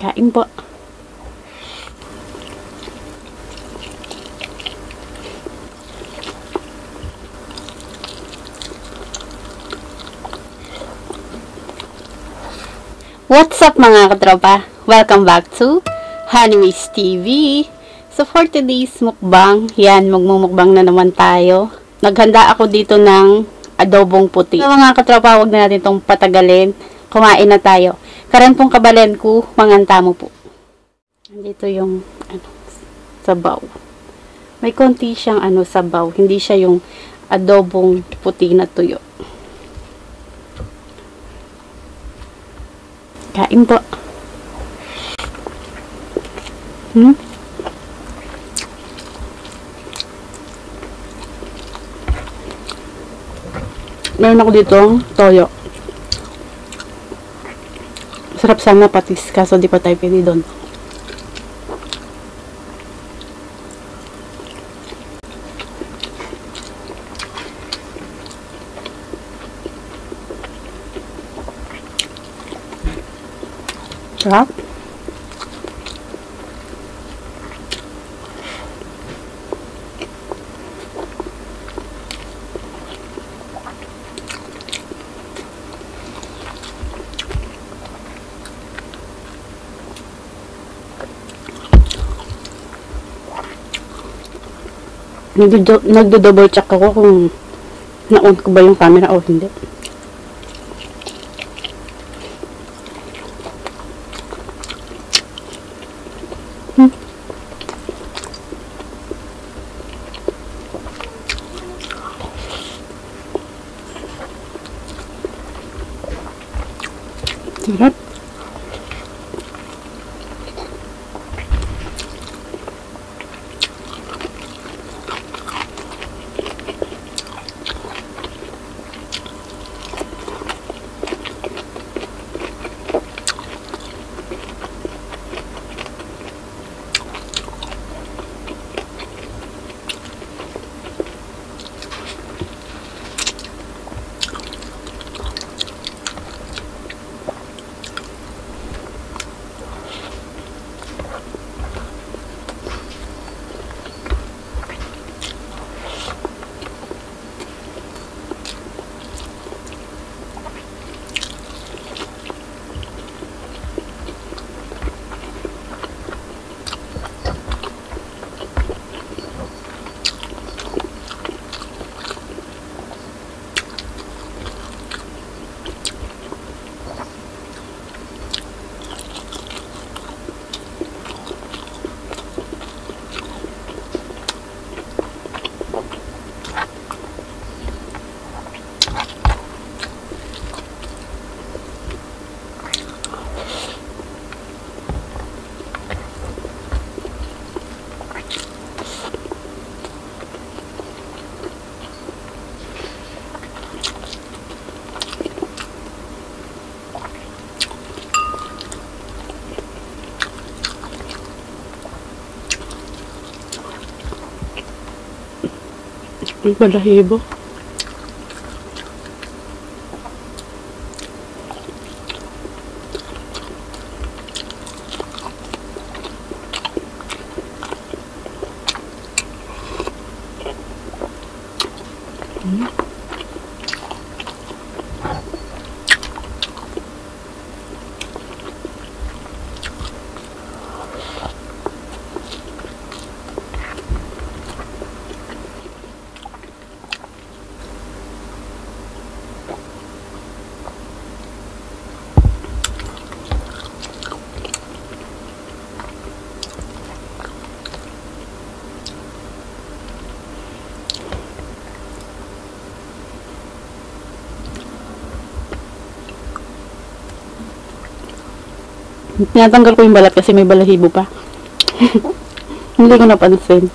Kain po. What's up mga katropa? Welcome back to Honeyways TV. So for today's mukbang, yan, magmumukbang na naman tayo. Naghanda ako dito ng adobong puti. So mga katropa, huwag na natin itong patagalin. Kumain na tayo. Karan pong kabalen ko, manganta mo po. Dito yung sabaw. May konti siyang sabaw. Hindi siya yung adobong puti na tuyo. Kain po. Meron ako dito toyo. Sarap sana patis, kaso di pa tayo pwede doon. Sarap. Nagdo-double check ako kung na-on ko ba yung camera o hindi. Sarap. Ang balahibo. Tinatanggal ko yung balat kasi may balahibo pa. Hindi ko napansin.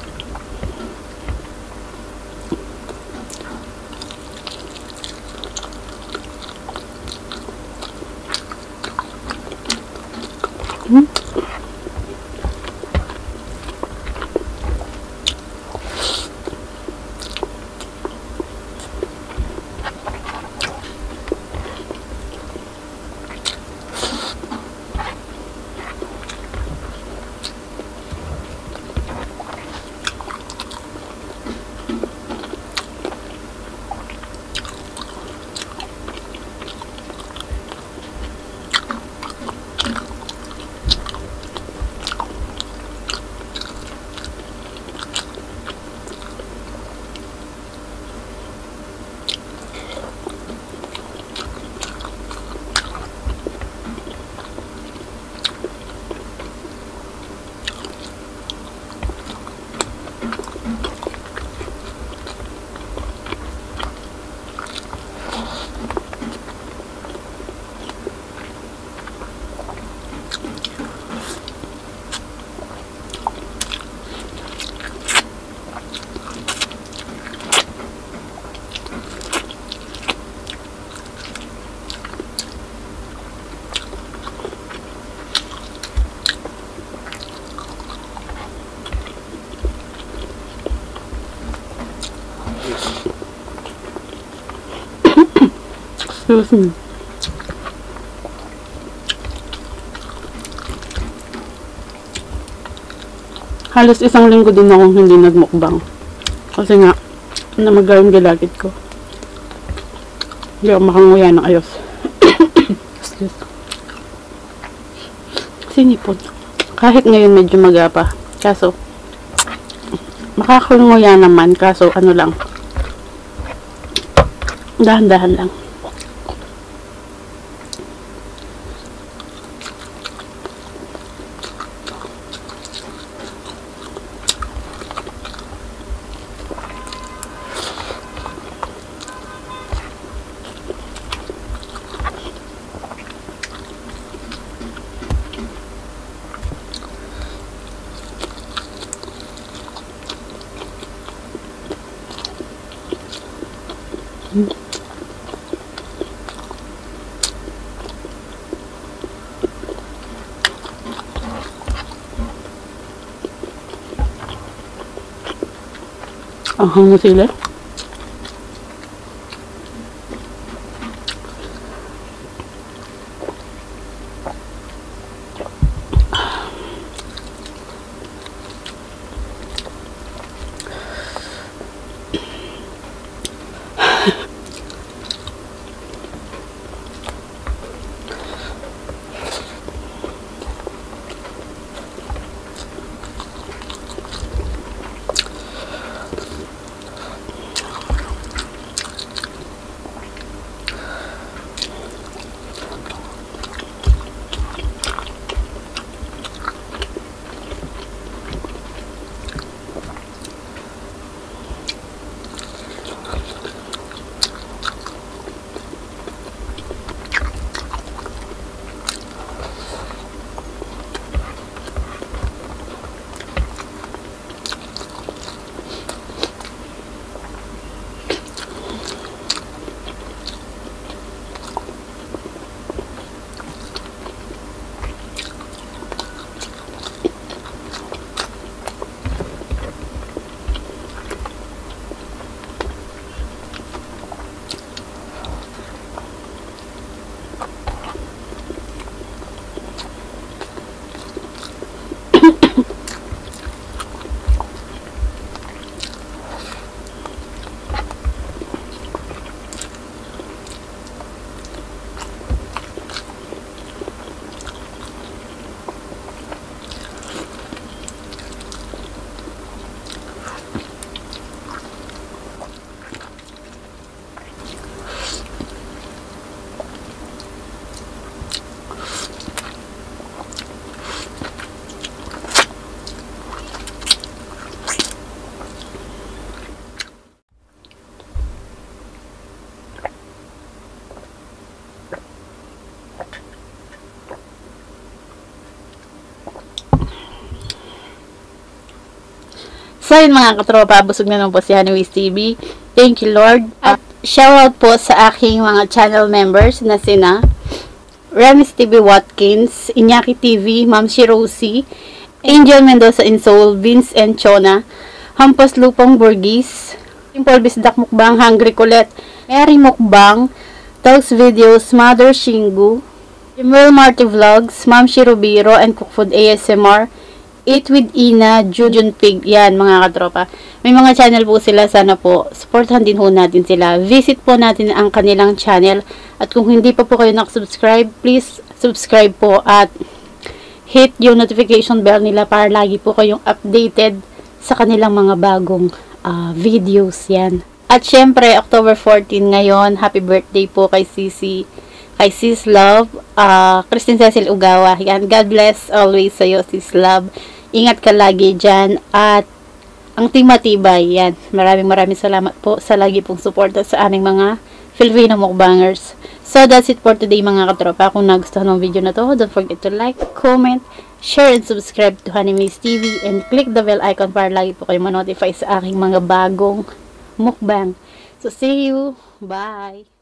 Excuse me. Halos isang linggo din akong hindi nagmukbang. Kasi nga, namagaling gilagid ko. Hindi ako makanguya ng ayos. Excuse. Sinipon. Kahit ngayon medyo magapa. Kaso, makakanguya naman. Kaso, ano lang. Dahan-dahan lang. Ang hanggang sila. So yun mga katropa, busog na naman po si Haniwis TV. Thank you Lord. At shoutout po sa aking mga channel members na sina Remis TV Watkins, Iñaki TV, Ma'am Shirosi, Angel Mendoza in Seoul, Vince and Chona, Hampos Lupong Burgis, Simple Bisdak Mukbang, Hungry Colette, Mary Mukbang, Talks Videos, Mother Shingu, Jimwell Marty Vlogs, Ma'am Shirobiro and Cook Food ASMR, Eat with Ina, Jujun Pig, yan mga katropa. May mga channel po sila, sana po, supportan din ho natin sila. Visit po natin ang kanilang channel. At kung hindi pa po kayo nakasubscribe, please subscribe po at hit yung notification bell nila para lagi po kayong updated sa kanilang mga bagong videos yan. At syempre, October 14 ngayon, happy birthday po kay Sisi, kay Sis Love, Christine Cecil Ugawa. Yan, God bless always sa'yo, Sis Love. Ingat ka lagi dyan. At ang Team Matibay, yan. Maraming salamat po sa lagi pong suporta sa aming mga Filipino mukbangers. So, that's it for today mga katropa. Kung nagustuhan ng video na to, don't forget to like, comment, share, and subscribe to Haniwis TV. And click the bell icon para lagi po kayo ma-notify sa aking mga bagong mukbang. So, see you. Bye.